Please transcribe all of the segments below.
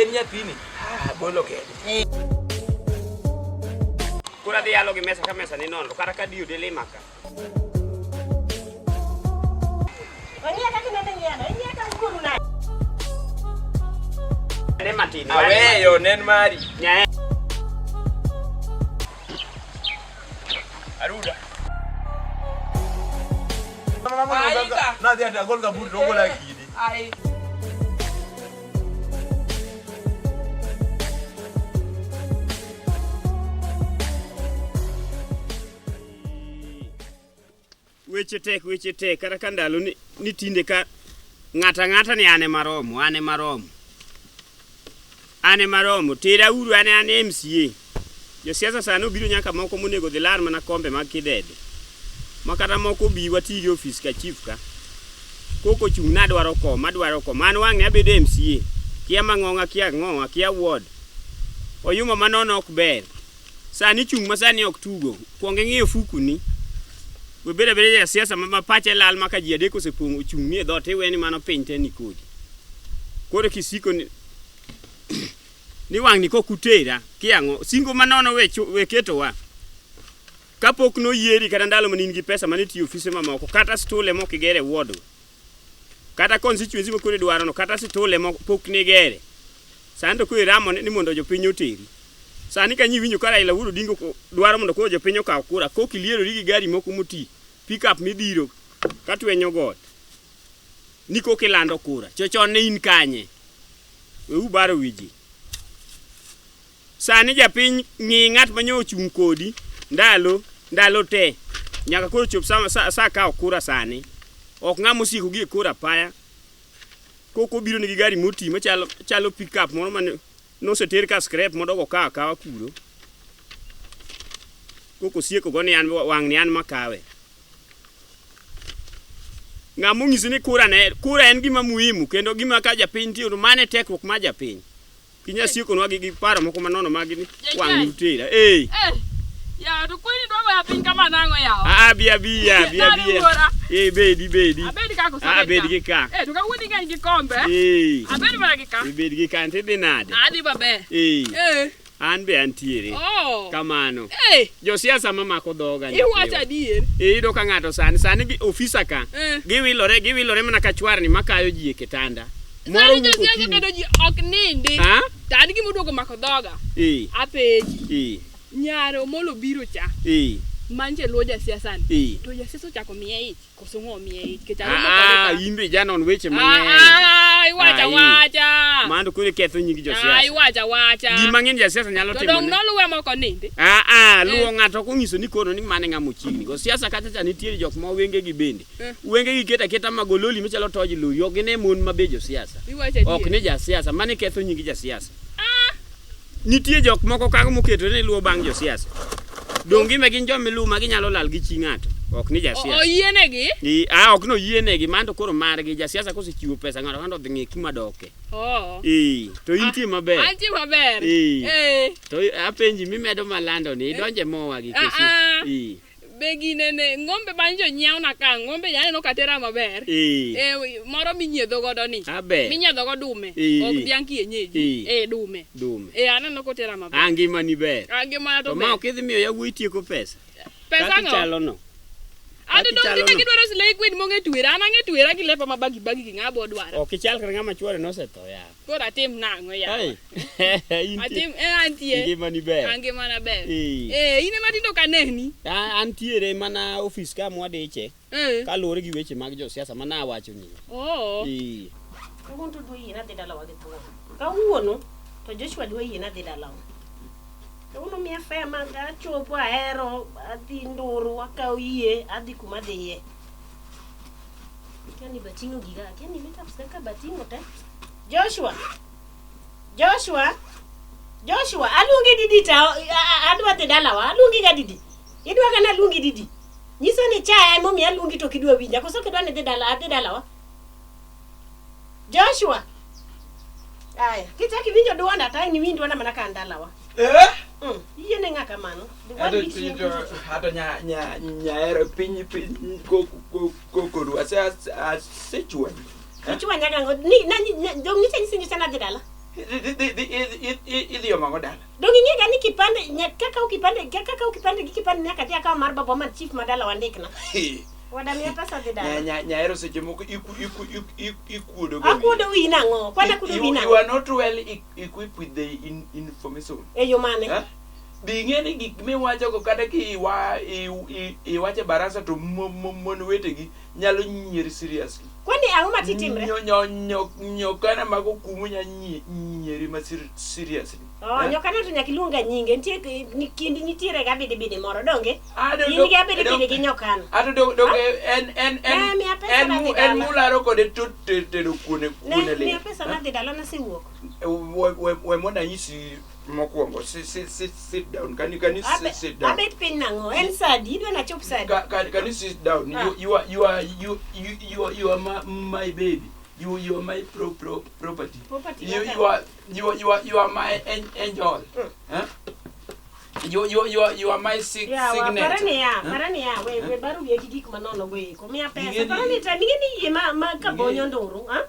en nyathini. Ah, bolo kende. Koro adhi yalo gi mesa ka mesa ni nono kata ka diyo dilima ka. Ong'iya kaka inende ng'iyano, ing'iya ka wuoru nade? Ne matin. Aweyo ne en mari. Nyae. Aruda. Aika. Nadhi ati agol kaburi to ogola kidi. Ai. Weche tek, weche tek kata ka ndalo ni, ni tinde ka ng'ata ng'ata ni an ema romo, an ema romo. An ema romo, tera uru an an MCA. Josiasa sani obiro nyaka moko monego dhi lar mana kombe mag kidede. Ma kata moko obi wati gi ofis ka chief ka. Koko chung' nadwaro kom, adwaro kom. An wang'ni abedo MCA. Kia mang'ong'a, kia ng'ong'a, kia ward. Oyuma manono ok ber. Sani chung' ma sani ok tugo. Kuong ing'i ofukuni. We bedo abeda ja siasa ma pache lal ma ka ji adek osepong'o ochung' ni e dhoot iwe ni mano piny te ni kodi. Koro kisiko ni ni wang'ni kok utera kiang'o singo manono we, we ketowa. Kapok noyieri kata ndalo mane in gi pesa mane itiyo ofise mamoko kata stule mok igere e ward kata constituency ma koro idwarono kata situle moko pok nigere. Sani to koro iramo ni mondo jopiny oteri. Sani ka nyiwinjo ka Raila Wuod Odinga dwaro mondo koro jopiny okaw kura, kok ilierori gi gari moko moti, pick up midhiro ka twenyo got. Ni kok ilando kura. To chon ne in kanye? We ubaro wi ji. Sani japiny ng'i ng'at ma nyo ochung' kodi ndalo ndalo te nyaka koro chop sa, sa, sa kawo kura sani. Ok ng'ama osieko gi e kor apaya. Koko obiro nigi gari moti machalo chalo pick up moro mane noseter ka scrap modogo kawo akawa kuro. Koko osieko go ni an wang' ni an makawe. Ng'ama onyisi ni kura ne kura en gima muhimu kendo gima ka japiny nitie to mano e tekruok mar japiny. Kinya siekonwa gi gi paro moko manono mag ni wang' ni utera. Eh. Eh. Ya to kwini dwa goya piny kama nang'o yawa? Ah, bi abiya, bi Nade abiya. wuora? Eh, bedi bedi. Abed ka koso Ah, abed bed ka? gi ka. Eh, to kawuono ing'eny gi kombe. Eh. Abed mana gi ka. Ibed gi ka, tidhi nade? Adhi maber. Eh. Eh. An be antiere. Oh. Kamano. Eh. Josiasa mamako dhoga. Iwacho nyathiwa. adier. Iyudo ka ng'ato sani sani gi ofisa ka Eh. giwilore giwilore mana ka chwarni makayo ji e kitanda. Moro Sani wuok josiasa okinyi. bedo ji ok nindi. Ha? To an gima oduogo mako dhoga. Eh. Apenji. Eh. Nyar Omolo biro cha. Eh. Manche luwo jasiasa ni. Eh. To jasiasa ochako miye ich. Koso ng'o miye ich? Nikech aromo Ah, kode ka. in be janon weche mang'eny. Ah, iwacho Ah, awacha. Mano koro iketho nying Ah, josiasa. iwacho awacha. Ji mang'eny jasiasa nyalo To timo. dong' ne- noluwe moko nindi. Ah, ah, luwo Eh. ng'ato ok onyiso ni koro ni mane ng'ama ochiegni go. Siasa kacha cha nitiere jok ma wengegi bende. Eh. Wengegi keto aketa magololi machalo toj lori, ok gine mon ma be josiasa. Iwacho adier. Ok ni jasiasa, mano iketho nying jasiasa. Ah, Nitie jok moko kango moketore ni luwo bang' josiasa. Donge gime gin joma iluwo ma ginyalo lal gi chi ng'ato, ok ni jasiasa. Oyienegi? Ah, ok noyienegi, mano to koro margi. Jasiasa kosechiwo pesa ng'ato ka odhi ng'i kuma doke. Oh. Ee, to intie maber. Antie maber. Ee. Eh. To apenji mimedo malando ni idonje mowa gi Ah, koso? ah. Ee. Be ginene ng'ombe man jonyiewna ka ng'ombe janeno ka tera maber. Ee. Eh, moro minyiedho godo ni. Aber. Minyiedho go dume. Ee. Ok dhiang' kienyeji. Ee. Eh, dume. Dume. Eh, aneno kotera maber. Ah, ngimani ber. Ah, ngimana to To ma ber. ok idhi miyo yawuoyi tieko pesa. Pesa Kaka ang'o? ichalo no. An to Kaka dong' ichalo tinde no. gidwaro slay queen mong'e twera. An ang'e twera gi lepa ma bagi bagi gi ng'a bo dwaro. Ok ichal kata ng'ama chwore nosetho ya. Koro atim nang'o ya? Ai. Intie. Atim eh antie. Ngimani ber. Ah, ngimana ber. Ee. Eh, in ema tindo kaneni. Ah, Antiere mana ofis ka mwadiche. Eh. Kaluwore gi weche mag josiasa ma nawacho ni. Oh. Ee. Kawuono to dwa yiena dhi dalawa gi thuon. Kawuono to Joshua dwa yiena dhi dalawa. Kawuono miya fare ma achopo ahero adhi Nduru akawo yie adhi kuma adhiye. Akia ni bating'o giga, akia ni makeups kaka bating'o te. Joshua! Joshua! Joshua, aluongi didi ta adwa dhi dalawa, aluongi ga didi. Idwa ga naluongi didi. Nyiso ni chaya emomiyo aluongi to ok idwa winja, koso ok idwa ni idhi dala, adhi dalawa. Joshua! Aya, kichak iwinjo duonda to ang' niwinj duonda mana ka an dalawa. Eh? Iyiene ng'a kamano? The one Ato which you ato nya nya nyaero piny piny ko ko ko koru ase ase asechwanyi. Ichwanya gang'o? Ni na dong' nyicha nyisi nyisa nadhi dala. Idhi omo ang'o dala? Dong ing'e ga ni kipande nyaka kaw kipande kaka kaw kipande gi kipande nyaka adhi akaw mar baba man chief ma dala wandikna. Wada miya pesa dhi dala. Nyaero seche moko ikuodo ga wiyi. Akuodo wiyi nang'o? Kwan akuodo wiyi You nang'o? are not well equipped with the information. E yo mane? Eh? Be ing'e ni gik miwachogo kata ki iwacho e barasa to mon wetegi nyalo nyieri seriously. Kwani ang'o ma titimre? Nyokana mago kumu nya nyieri ma seriously. Oh, Eh? nyokana to nyaka iluonga nyinge. Nitie ni kindi nitiere ga bidi bidi moro donge? Ah, In gi abidi bidi gi nyokana. Ato dong en en en Ne, miya pesa en nadhi mu- en dala. mularo kode to tedo kuone Ne, kuone miya le. pesa nadhi dala nasewuok. We mondo anyisi mokwongo. Sit down. Can you sit down? Abet piny nang'o? En sadi, idwa nachop sadi. Can you sit down? Ah. You are you you you are, you are my baby. You are my property. Property You kaka. you are my angel. Huh? You are my Yawa, signature. para niya, Huh? para niya, we baru wiye gi gik manono go eko. Miya pesa. Ing'e ni- Para ni time, ing'e ni yie ma kabonyo Ing'e- nduru, ha?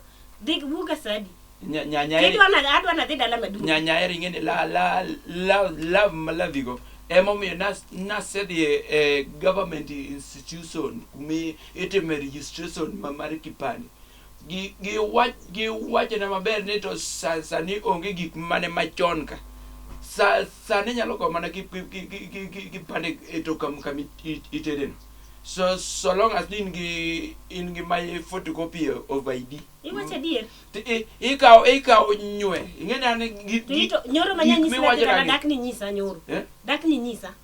Dhi wuoga sadi. Nya nya Idwa na adwa nadhi dala maduong'. nya eri ing'e ni la la la love malavigo emomiyo nasedhi e government institution kumi itime registration mar kipande. Giwachona maber ni to sani onge gik mane machon ka. Sani nyalo kawo mana kipande e to kama itedeno. So long as in gi my photocopy of ID. Iwacho adier. Ikawo nywe. Ing'e ni an To ito nyoro ma nyanyisi gik nadhi miwacho dala nagi. dak ni nyisa nyoro. Eh? Dak ni nyisa.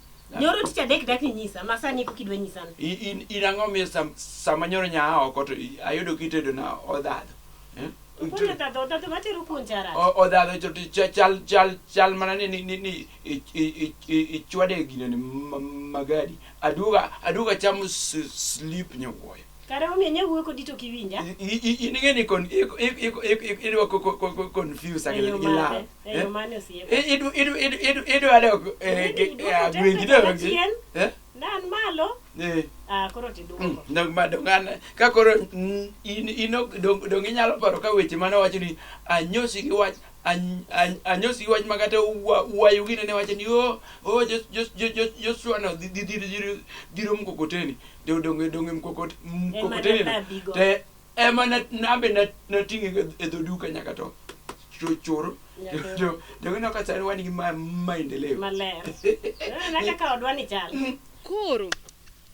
Nyoro tich adek dak ni nyisa, ma sani koka idwa nyisa ni. In ang'o miyo sama nyoro nya oko to ayudo kitedo na odhadho. Eh? Kuon odhadho, odhadho matero kuon cha rach. Odhadho to chal mana ni ichwade e ginene magadi. Aduoga chamo slip nyowuoyo. Kare omiyo nya wuoyo kodi to ok iwinja. In ing'e ni idwa confuse E yo gi mane? love. E yo mane osiepa? Idwa dok Ing'e ni iduoko gwengi temperature donge. chien. Eh? Ne an malo. Eh. Ah, koro tiduoko. Dong ma dong an ka koro in in ok dong inyalo paro ka weche mane owacho ni anyosi gi wach anyosi gi wach ma kata wayu gine ne wacho ni o o Joshua no dhiro mkokoteni dong mkokoteni no nabigo. te ema nambe nating'e e dho duka nyaka to choro Nyaka- dong ineno ka sani wan gi maendeleo Maler. Na kaka odwa ni chal. Koro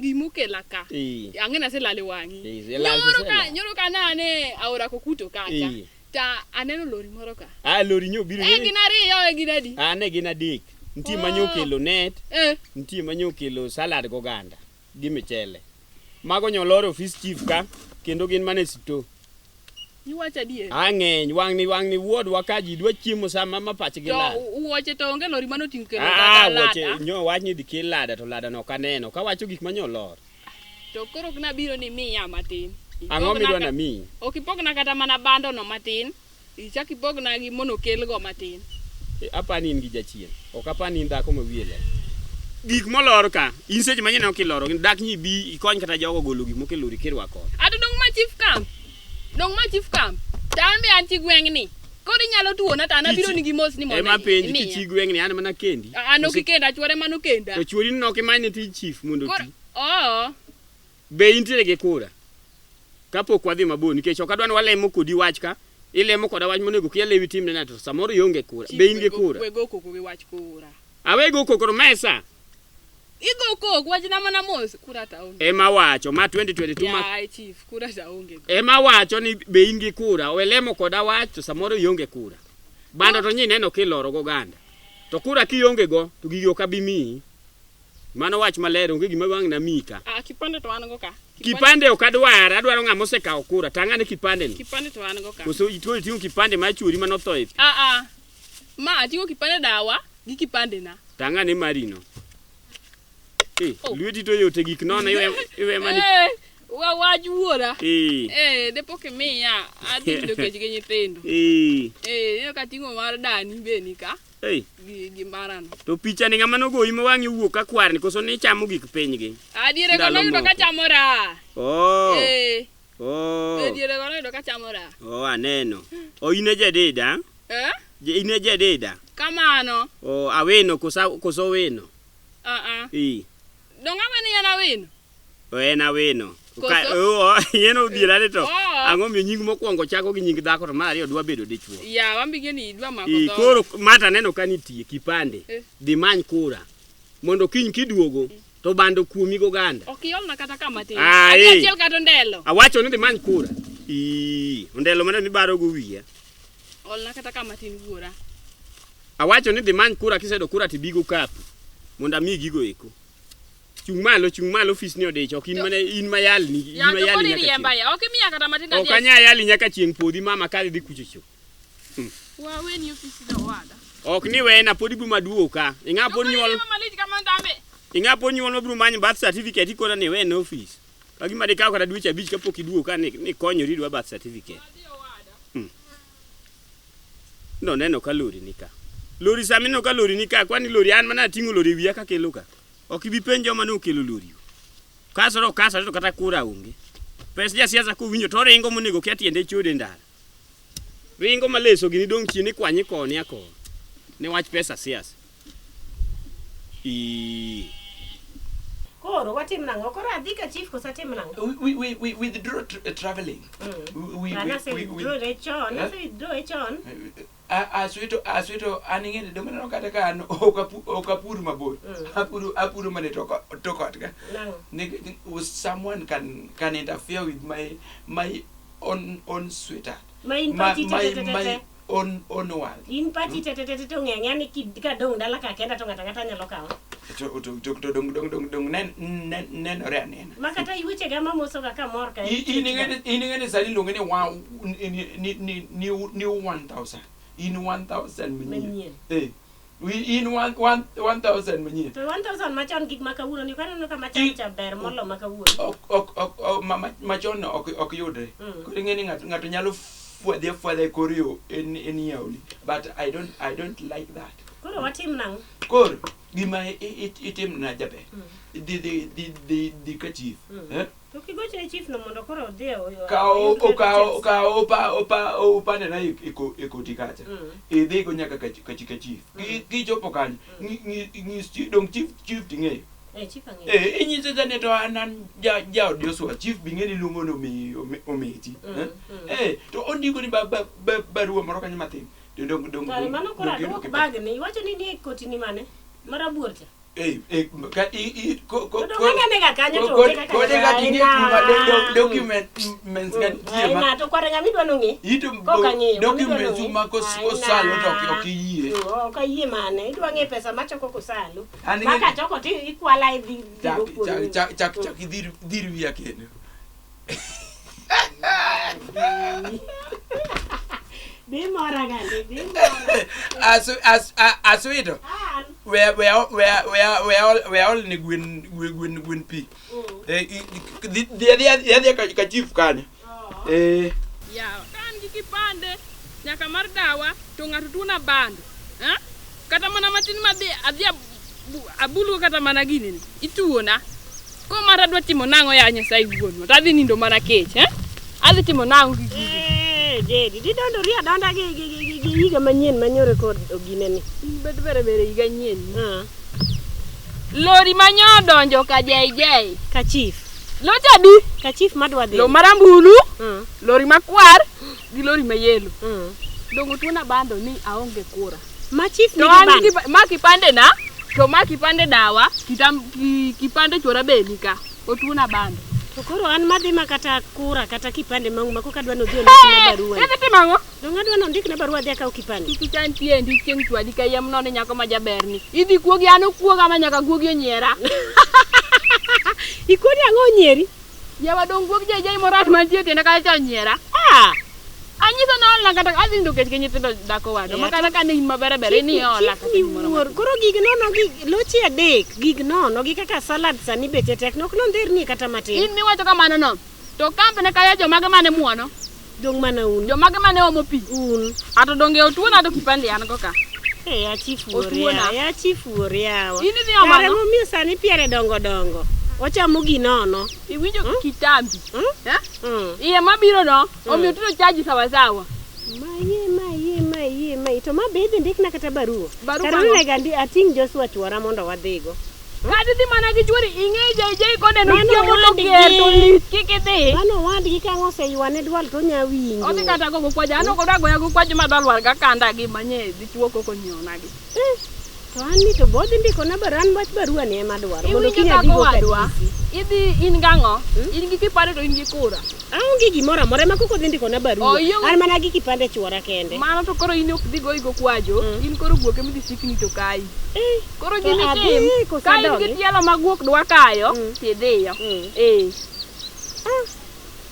gimokela ka. Eh. Ang'e naselal e wang'i. Eh, ilal Nyoro ka tiselal. nyoro ka nane aora kokuto kacha. Eh. Ta aneno lori moro ka. Ah, lori nyo biro. Eh gin ariyo e gin adi? Ah, ne gin adek. Nitie manyo kelo net, Eh. nitie manyo kelo salad goganda gi michele. Mago nyoloro office chief ka kendo gin mana e sito. Iwacho adier. Ah, ng'eny wang'ni wuodwa ka ji dwa chiemo sama ma pachgi To lal. wuoche to onge lori manoting'o kelo Ah, kata wuoche lada. nyo wach ni dhi kel lada to lada no ok aneno. Kawacho gik manyolor. To koro ok nabiro ni miya matin. Ang'o Ipogna midwa ka- namiyi? Ok ipogna kata mana bando no matin. Ichak ipogna gi monokelgo matin. Apani in gi jachien. Ok apani in dhako ma wiye ler. Gik molor ka, in seche ma ineno kiloro, dak nyi bi ikony kata jogo golo gik moko e lori kirwako. Ato dong' ma chief camp. Dong' ma chief camp. To an be an chi gweng'ni. Koro inyalo tuona to an abiro ni gi mos ni mondo Ema penji imiya. kichi gweng'ni an mana kendi. An ok ikenda, chuore mano kenda. To chuori no ok imany tij chief mondo Koro oti. oo. Be intiere gi kura? Kapok wadhi mabor nikech ok adwa ni walemo kodi wach ka, ilemo koda wach monego kia lewi timne na to samoro ionge kura. Be in gi kura? We go koko gi wach kura. Awe go koko mesa Igo koko wachna mana mos kura ta onge. ema wacho ma 2022 ma Yaye chief kura ta onge. ema wacho ni be in gi kura we lemo koda wach to samoro ionge kura. Bando to nyineno kiloro goganda. To kura kionge go to gigi ok abi miyi. Mano wach maler onge gima wang' na miyi ka. Ah kipande to an go ka. Kipande ok adwar, adwaro ng'ama osekawo kura. Tang'ane kipande ni. Kipande to an go ka. Koso ituo iting'o kipande mar chuori manotho e pi. Ah ah. Ma ating'o kipande dawa gi kipande na. Tang'ane marino. Eh, Oh. lweti to yote gik nono iwe mani. Eh, wa wach wuora. Eh. Eh, de pok imiya adhi yudo kech gi nyithindo. Eh. Eh, ineno ka ating'o mar dani be ni ka Eh. gi marano. To picha ni ng'ama nogoyi ma wang'i owuok ka kwarni koso nichamo gik pinygi. Adiere go Ndalo noyudo ka moko. chamo raha. Oh. Eh, Oh. adiere go noyudo ka chamo raha. Oh, aneno. O in e jadida? Eh? In e Jedida? Kamano. O Awino koso koso Wino? Ah ah. Ii. Dong awene en Awino. O en Awino. Ka Koso? o en odhiera ni to Oo. ang'o miyo nying mokwongo chako gi nying dhako to mar ariyo dwa bedo dichuo. Ya, wambige ni idwa mako Ii, dhoga. koro mata neno ka nitie kipande. Eh. Dhi many kura. Mondo kiny kiduogo to bando kuomi goganda. Ok iolna kata kama tin. Ah, Adhi eh. achiel kata ondelo. Awacho ni dhi many kura. Ii, ondelo mane mibaro go wiya. Olna kata kama tin wuora. Awacho ni dhi many kura kiseyudo kura tibigo kapu mondo amiyi gigo eko. Chung' malo, chung' malo ofis ni odich, ok in To- mana in mayal ni, in Ya, to mayali koro nyaka iriemba chieng'. ya. Ok imiya kata matin Ok adhi. anyal yali nyaka chieng' podhi mama ka idhi kucho cho. Waweni ofisi no wada. Ok ni wena pod ibiro maduogo ka. Ing'a To pod koro nyuol, iriemba malich kamano to ambe. ing'a pod nyuol mabiro manyo birth certificate ikona ni wena ofis. Ka gima dikaw kata dweche abich kapok iduogo ka ni, ni konyori idwa birth certificate. Adhi owada. No neno ka lori ni ka. Lori sama ineno ka lori ni ka, kwani lori an mana ating'o lori e wiya kakelo ka. Ok ibi penj joma ne okelo lori. Kasore ok kasore to kata kura onge. Pes jasiasa kowinjo to oringo monego kia tiende chode e ndara. Ringo maleso gini dong' chien ikwanye koni akoni. Ne wach pesa siasa. Ii. Koro watim nang'o? Koro adhi ka chief koso atim nang'o? We withdraw traveling. We, An ase we, withdraw we, e chon, Eh? ase withdraw e chon. Aswito aswito an ing'eni dong aneno kata ka an ok ok apur mabor. Mm. Apuro apuro mana e tok tok ot ka. Nang'o? Nikech someone can interfere with my own sweetheart. Ma in My pachi my te te te my te. own world. In pachi te te te te to ng'e ang'eya ni kadong' dala ka kenda to ng'ato ang'ata nyalo kawa. To dong dong dong dong nenore anena. Ma kata iwechega mamosoga kamor ka. In ing'eni sani iluonge ni wa ni ni ni ni 1000. In 1000 manyien. Manyien. Eh. In 1000 manyien. To 1000 machon gik ma kawuono ni ok aneno ka machon I- cha ber molo ma kawuono. Ok ok ok ok- machon no ok ok yudre. Mm. Koro ing'e ni ng'ato ng'ato nyalo fwadhe afwadha e kor yo en anyhowly. But I don't like that. Koro watim nang'o? Koro gima itimna jaber. Dhi dhi dhi dhi dhi ka chief. Mm. Eh? To kigochne chief no mondo koro odhi Kaw oyud kaka okaw checks. kaw opa opa opande na e e koti kacha. Mm. Idhi go nyaka ka ka ka chief. Kichopo kanyo ng'is chief dong chief chief ting'eyo. Eh, chief ang'eyo. Eh inyise ta ni to an an ja jaod Joshua chief bing'e ni luongo ni ometi. Mm, Eh? mm. Eh to ondiko ni ba ba ba- barua moro kanyo mathin. To dong dong Kare dong- mano koro dong iyudo aduok kipa- bag ni. Iwacho ni nie koti ni mane? Marabuor cha. Eh eh ka i i ko ko To dong anene ga kanyo to ko onge kaka kode ka ting'e kuma Aina. documents ka nitie ma Aina to kware ng'ama idwa nong'e. ito Kok ang'eyo, documents mano ma idwa kosalo to ok Aina. ok iyie. Ok ayie mane. Idwa ng'e pesa machoko kosalo. An Ma ing'e- kachoko to ikwala idhi Chak dhigo kuomi. chak chak chak idhir dhir wiya kendo. Bi mora gandi, bi mora. Asu as aswito An. we we we we we all we all ni gwen gwen gwen gwen pi. Eh dhi dhi dhi dhi ka ka chief kanyo. Oh. Eh Ya, ka an gi kipande nyaka mar dawa to ng'ato tuona bando. Eh? Kata mana matin madhi adhi abulgo kata mana gini ni ituona. Koro mara adwa timo nang'o ya Nyasaye wuonwa? To adhi nindo mana kech, eh? Adhi timo nang'o gi gigi? Eh, Jedi, didondori adonda gi gi gi gi higa manyien manyore kod ogineni. In bet bere bere higa nyien. Ah. Lori manyo odonjo ka JJ. Ka chief. Locha di? Ka chief madwa dhi. Lo marambulu, Mm. lori makwar gi lori mayelo. Mm. Dongo tuona bando ni aonge kura. Ma chief To nigi an bando. ma kipande na, to ma kipande dawa, kipande chuora be nika. Otuona bando. To koro an madhi ma kata kura kata kipande mauma koka adwa nodhi ondikna barua. Idhi timo ang'o? Dong' adwa nondikna barua adhi akaw kipande. Kik ichan tiendi chieng' chwadi kayiem nono nyako ma jaberni. Idhi kuogi an okuoga ma nyaka guogi onyiera. Ikuoni ang'o onyieri? Yawa dong' guog JJ morach mantie e tiende kacha cha onyiera. Ah! Anyiso ni ola kata adhi nindo kech gi nyithindo dhako wadwa. Eh, Ma kata ka ne in maber ber ni ola Chief kata ni gimoro wuor. matin. Koro gig nono gi loche adek, gig nono gi kaka salad sani beche tek nok nondhernie kata matin. In miwacho kamano no. To kamp ne kaya jomage mane muono, Dong' mana un. jomage mane omo pi. Un. Ato donge otuona to kipande an go ka. Eh, ya chief wuor Otuona. ya, ya chief wuor yawa. In idhi omo Kare ang'o? momiyo sani piere dongo dongo. Ochamo ginono. Iwinjo kitambi. Mm? Eh? Mm. Iye mabiro no, omiyo tiro chaji sawa sawa. Maye, maye, maye, maye. Eh, to ma be idhi ndikna kata barua. Barua Kar ang'o? onego ating' Joshua chuora mondo wadhigo. Kata idhi mana gi chuori ing'e JJ koneno Mano chiemo to owadgi. ger to lich kik idhi. Mano owadgi ka ang' oseywane dwal to onya winjo. Odhi kata go gokwajo an ok odwa goya gokwajo madwa lwar ga kanda gi manye dichuo koko nyiewonagi. Eh, to an ni to bodhi ndikona barua an wach barua ni ema adwaro. Mondo Iwinjo kiny dhako adhigo wadwa kabisi. idhi in gang'o in gi kipande to in gi kura. Aonge gimoro amora ema koko dhi ndikona barua. Oyie- An mana gi kipande chuora kende. Mano to koro in ok dhi goyi gokwajo in koro guok ema idhi sikni to kayi. Eh, Koro To gima adhi itim koso ka in gi adogi? tielo ma guok dwa kayo tidhiyo. Eh.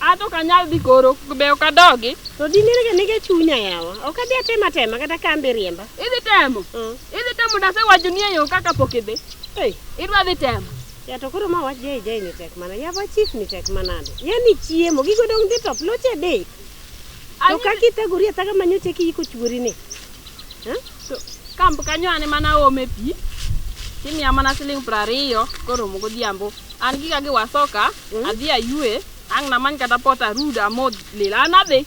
An to ok anyal dhi koro be ok adogi. To dinenega nega chunya yawa. Ok adhi atema tema kata ka ambe riemba. Idhi temo. Idhi temo dasewacho ni e yo kaka pok idhi. Ei. Idwa dhi temo. Ya to koro ma wach JJ ni tek mana. Ya wa chief ni tek manade. Yani chiemo gigo dong dhi top loche adek. To kaka ithagori athaga manyocha kiiko chuori ni. To kamp kanyo an ema naome pi timiya mana siling 20 koromo godhiambo. An giga gi wasoka adhi aywe ang' namany kata pot arud amodh lil an adhi.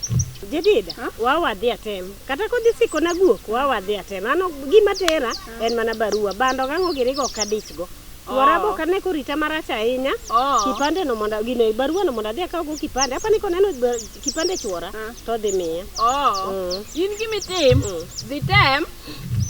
Jedida, wa wadhi atem. Kata kodhi sikona guok, wa wadhi atem. An gima tera en mana barua. Bando gang'o girigo ok adichgo. Chuora Oh. be ok ane korita marach ahinya. Oh. Kipande no mondo gine barua no mondo adhi akawgo kipande. Apa ni koneno kipande chuora to odhi miya. Oh. In gimitim dhi tem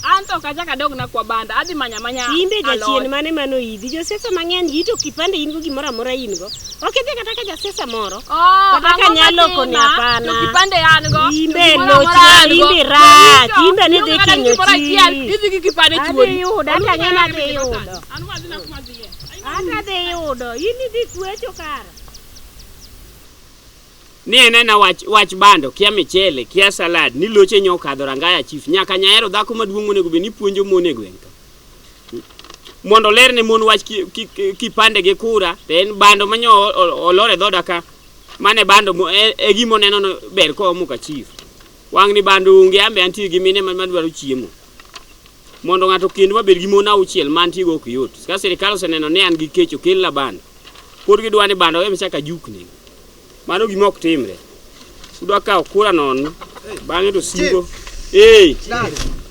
an to ok achak adog na kwa banda adhi manya manya Imbe jachien alot. mane manoidhi. Josiasa mang'eny gi to kipande in go gimoro amora in go. Ok idhi kata ka jasiasa moro. Oh, Kata ka ang'o nyalo koni matima? hapana. To kipande an go. to Imbe gimoro loch amora an go. imbe rach, To imbe ni ionge dhi kata kinyo gimoro achiel, chi. idhi gi kipande Adhi chuori. yudo, ata Oluonga ang'e ni mana adhi gi yudo. sani. An wadhi na kuma adhiye. Ata adhi yudo. In idhi kwecho kara. Ni en ena wach, wach bando, kia michele, kia salad, ni loche nyo okadho rangaya chief. Nyaka nyaero dhako maduong' monego bed ni puonjo mon e gweng' ka. Mondo oler ne mon wach kipande gi kura, to en bando manyo olor e dhoda ka. Mane bando e gima oneno no ber koomo ka chief. Wang' ni bando onge, an be antie gi mine madwaro chiemo. Mondo ng'ato okend mabed gi mon auchiel ma antie go ok yot. Ka sirikal oseneno ni an gi kech okelna bando. Pod gidwa ni bando ema chak ajukne. Mano gima ok timre. Udwa kawo kura nono, bang'e to singo. Eh.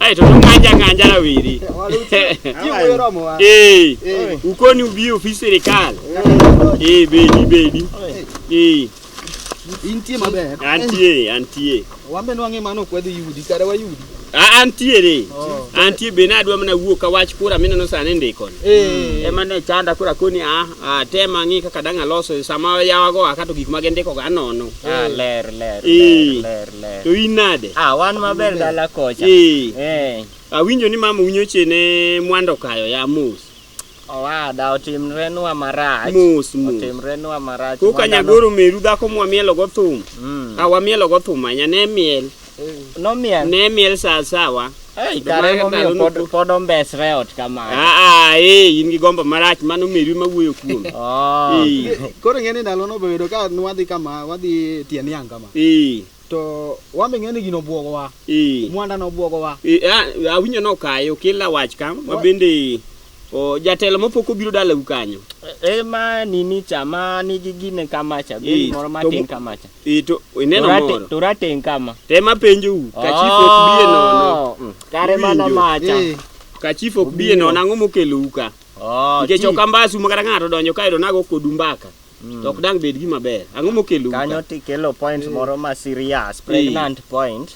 Ai to ng'anja ng'anja rawere. Eh. Ukoni ubi e ofis sirikal. Eh, bedi bedi. Eh. Intie maber. Antie, antie. Wan be nwang'e mano ok wadhi yudi, kare wayudi. Ah, antiere. Antie be nadwa mana wuok ka wach kura mineno sani ndiko ni. Ema ne chanda kura koni a tema ng'i kaka dang' aloso sama yawa go aka to gik ma gindiko go anono. Ah, ler, ler, Eh. ler, ler, ler. To in nade? Ah, wan maber dala kocha. Eh. Awinjo ni mama unyoche ne mwando kayo ya mos. Owada otimrenwa marach. Mos mos. Otimrenwa marach. Koka Mwanda no- nyagoro meru dhako mwamielo go thum. A wamielo go thum ahinya ne miel. Nomiel. Ne miel sa sawa. Ei, To kare mano momiyo ndalo pod ombesre ot kamano. Ah, ah, eh, in gi gombo marach mano meru ema wuoyo kuome. Oh. Eh. Koro ing'e ni ndalono obedo ka nwadhi kama, wadhi tie niang' kama. Eh. To wan be ing'e ni gino obwogowa. Eh. Mwanda nobwogowa. Eh, ah, awinjo nokayo okela wach ka ma bende jatelo mopok obiro dalau kanyo. Ema nini cha ma nigi gine kama cha, Eh, bel moro to matin mo- kama cha. Eh, to ineno moro. To rateng' kama. Tema penjou, ka chief ok bi e nono. Oh, kare mana Iwinjo? macha. Eh. Ka chief ok bi e nono ang'o mokelou ka? Oh, Nikech chief. ok ambasu ma kata ng'ato donjo kae to nago kodu mbaka. To ok dang' bed gima ber. Ang'o mokelou ka? Kanyo tikelo point moro ma serious, pregnant point.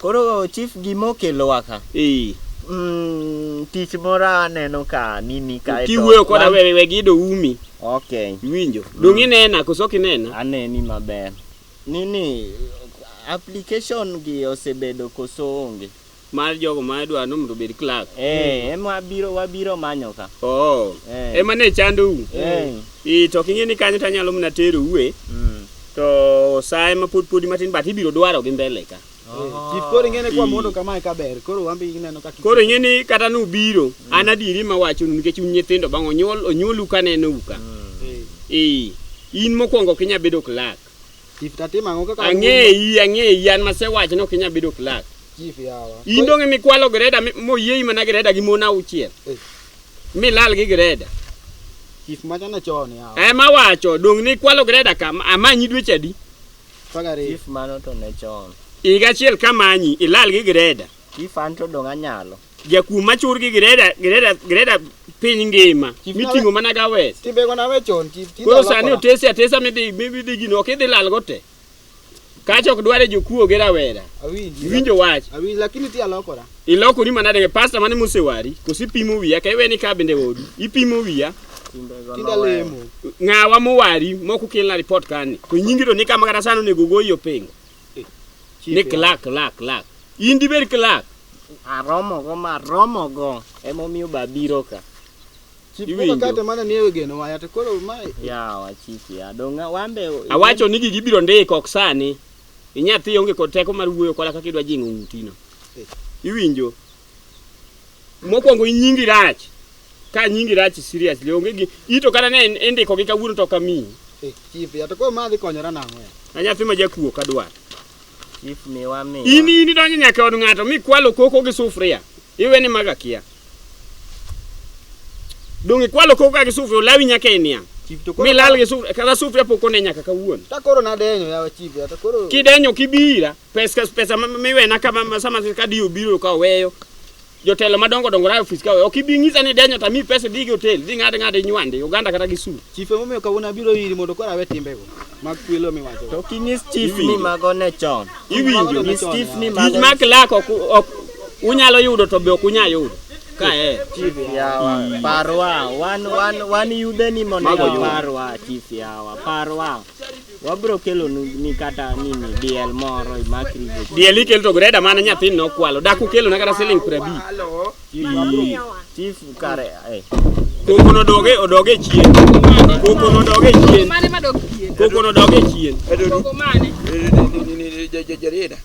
Koro chief gimokelowa ka. Eh. Tich moro aneno ka nini kae to. Kiwuoyo koda we gido umi. Okay. Iwinjo? Dong' inena koso ok inena? Aneni maber. Nini application gi osebedo koso onge? Mar jogo ma dwa ni mondo obed clerk. Eh, ema wabiro manyo ka. Oh. Eh. Ema ne chandou. Eh. Eh, to ok ing'e ni kanyo tanyalo mana terou e. To sa ema pod podi matin but ibiro dwaro gi mbele ka. Chief koro ing'e ni kwa Eh. mondo kamae ka ber. Koro wan be ineno kaka Koro ing'e ni kata nubiro, an adieri mawachonu nikech un nyithindo bang' onyuolu kanenou ka. Eh. In mokwongo ok inyal bedo clerk. Chief tatimo ang'o kaka Ang'eyi, an masewacho ni ok inyal bedo clerk. Chief yawa. In dong' emikwalo greda moyiei mana greda gi mon auchiel. Milal gi greda. Chief macha ne chon yawa. Ema wacho, dong' nikwalo greda ka, amanyi dweche adi? Chief mano to ne chon. Higa achiel kamanyi, ilal gi greda. Chief an to dong' anyalo. Jakuo machur gi greda greda greda piny ngima Chief, miting'o mana ga wes. Timbego nawe chon chief. Tinde Koro sani alokora. otese atesa midhi midhi gino ok idhi lal go te. Kacha ok dware jokuo gi rawera. Awinji. Iwinjo wach. Awinji lakini ti alokora. Ilokori manade pasta mane mosewari koso ipimo wiya ka iweni ka bende odu ipimo wiya Timbego Tinde noweyo. alemo. ng'awa mowari mok okelna report kani to nyingi to ni kama kata sani onego goyi opingo Chief, ni clerk clerk clerk in dibed clerk Aromogo maromogo emomiyo babiro ka. Chief Iwinjo. kaka kate mana nie geno waya to koro mae Yawa chief ya dong' wambe awacho ni gigi ibiro ndiko ok sani inyathi onge kod teko mar wuoyo koda kaka idwa jing'o ng'utino iwinjo mokwongo in nyingi rach ka nyingi rach seriously onge gi ito kata ne indiko gi kawuono to ok amiyi eh, chief ya to koro ma dhi konyora nang'o ya? a nyathi ma jakuo ok adwar Chief miwa miwa. in in idonjo nyaka e od ng'ato mikwalo koko gi sufria iwe ni maga kia dong' ikwalo koko ka gi sufria olawi nyaka e niang' Chief to koro milal gi sufria kata sufria pok one nyaka kawuono Ta koro nadenyo yawa chief ya to koro kidenyo kibira pesa pesa miwena kama ma- sama ka diyo biro ka oweyo jotelo madongo dongo ra ofis ka oweyo ok ibi ng'isa ni denyo tamiyi pesa idhi gi hotel dhi ng'ad ng'ad inywandi oganda kata gi su chief emomiyo kawuono abiro iri mondo koro awe timbego mag kwelo miwacho. To kinyis chief ni Iwinjo. mago ne chon. iwinjo Nyis chief ni tich mago mar clerk ok ok unyalo yudo to be ok unyal yudo ka eh Chief ya. yawa parwa wan wan wan yudhe ni Mago monego yudo. parwa chief yawa parwa. Wabro kelo ni kata nini diel moro imakri go. diel ikelo to greda mana nyathini nokwalo dak ukelona kata siling 50 Halo. Chief kare eh. koko nodoge odoge chien koko nodoge chien Mane madok chien. koko nodoge chien Koko mane. Jarida.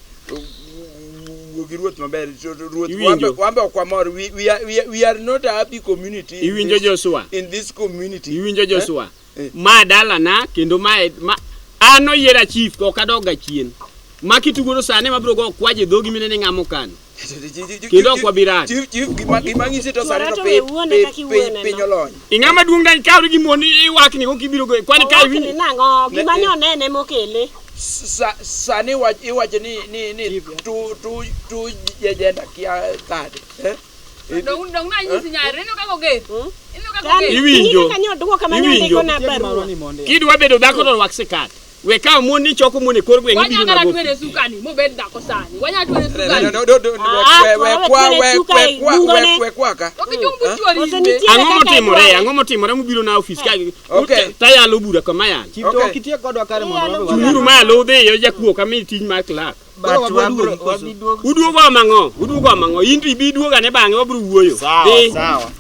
Wuo gi ruoth maber. Ruoth Iwinjo. wambe ok wamor. We are not a happy community. in iwinjo Joshua In this community. iwinjo Joshua Eh. ma dalana kendo ma ma an oyiera chief to ok adog ga chien ma kitugodo sani mabiro go kwaje dhogi minene ng'amo kano Kendo ok wabi rach. Chief, chief, gima ng'isi to sani Chwora to to we wuone kaka iwuone piny no. olony. ing'ama duong' dang kawri gi mon iwakni go kibiro go kwani ka Owakni iwinjo nang'o? Gima ne onene mokele. Sani iwacho ni tu jejenda kia thade. Eh? Dong dong na nyisi nyare. Ineno kaka oger. Ineno kaka Tani, oger. Iwinjo. ing'e kaka nyoduoka ma Iwinjo. nyondikona Chieng' barua. marwa ni mondi. kidwa bedo dhako to rwak sikat we kaw mon ni choko mon e kor gweng' Wanya ibiro kata nago twere sukani mobed dhako sani. Wanya twere sukani. We kwaka. Ok ichung but chuori Koso imbe. nitie ang'o kaka motimore idware? ang'o motimore mubiro na ofis ka Okay. tayalo bura kama yalo Chief to Okay. ok itie kodwa kare mondo Iyalo wabe chung'uru malo udhiyo jakuo kamiyi tij mar clerk But Koro wabro wabro duogi koso? wabi duogo. uduogo amang'o uduogo amang'o in to ibi iduogo ane bang'e wabiro wuoyo Sawa Dhi. sawa.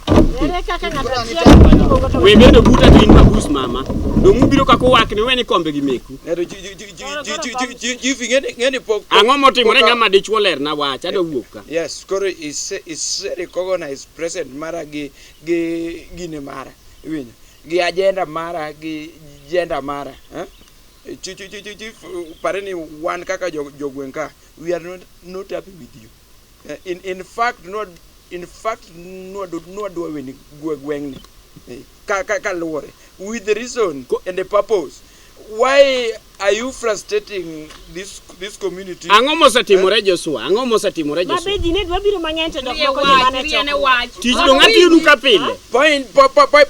Ere kaka ng'ato achiel iluongo to we bedo buta to in mabus mama dong' ubiro kaka uwakni uwe ni kombe gi meku Neto chief ing'eni pok ang'o motimore ng'ama dichuo lerna wach adwa wuok ka Yes, koro ise recognize present mara gi gine mara. Iwinjo? Gi agenda mara gi gender mara. Eh? Chief pare ni wan kaka jogweng' ka we are not happy with you. In fact not in fact nwadwa weni gweng'ni. Ka luwore with the reason and the purpose. Why are you frustrating this community? Ang'o mosetimore Joshua? Ang'o mosetimore Ma Joshua? be ji ne dwa biro mang'eny to jok Rie moko ne wach, mana rie ne chokruok. wach. Tich dong' atiyonu ka pile. Point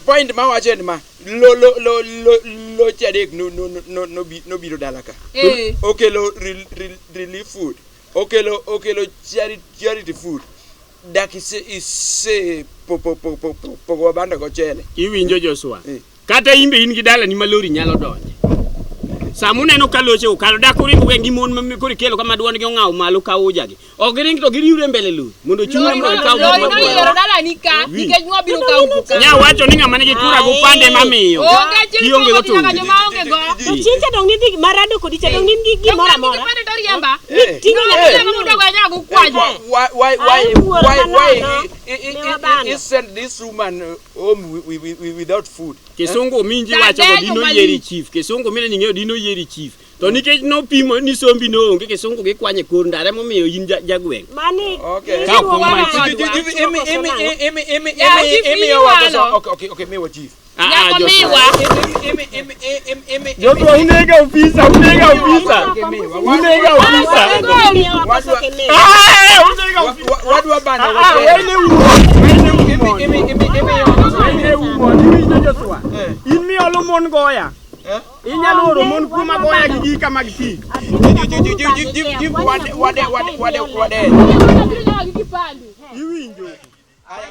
point mawacho en ma lo lo lo lo loche adek no no no no nobiro dala ka. Eh. Okelo relief food. Okelo charity food. Dak ise pogo bando gochele. Iwinjo Joshua? Eh. Kata in be in gi dalani ma lori nyalo donje. Sama uneno ka loche okalo dak uringo gweng' gi mon ma koro ikelo kama duondgi ong'aw malo ka ujagi. Ok giring to giriwre mbele lori mondo ochung' Lori mondo gikaw lori gik noyiero madwaro. dalani ka Winj. nikech nwabiro kawo ka. Nya wacho ni ng'ama nigi kura gopande mamiyo. Onge achiel Kionge kuom go nyaka to. joma onge go. To chieng' cha dong' nidhi marado kodi cha dong' nin gi gimoro amora. Kipande to riemba. Eh. Ting'o nyaka Eh. Kama mudogo anyago kwajo. Why Ai, wuoro why why manono. Ne wabano. he sent this woman home without food? Kisungu minji Tadenyo wacho go dino malich. yieri chief. Kisungu mine ning'eyo dino yieri chief. To nikech nopimo ni sombi no onge kisungu gikwanye kor ndara emomiyo in jagweng'. Mani Okay. Ka ok iluonga omaki. nade? Ya, chief Imiyowa iwalo. koso ok ok ok miwa chief. Ah, ah, Nyako Joshua. miwa. Joshua unega ofisa, unega ofisa. Unega ofisa. Ah, unega ofisa. Wadwa bando. Ah, wene wuon, wene wuon. Wene wuon, iwinjo Joshua? In miolo mon goya. Inyalo oro mon kuma goya gi gika mag pi. Wade Iwinjo. Aya.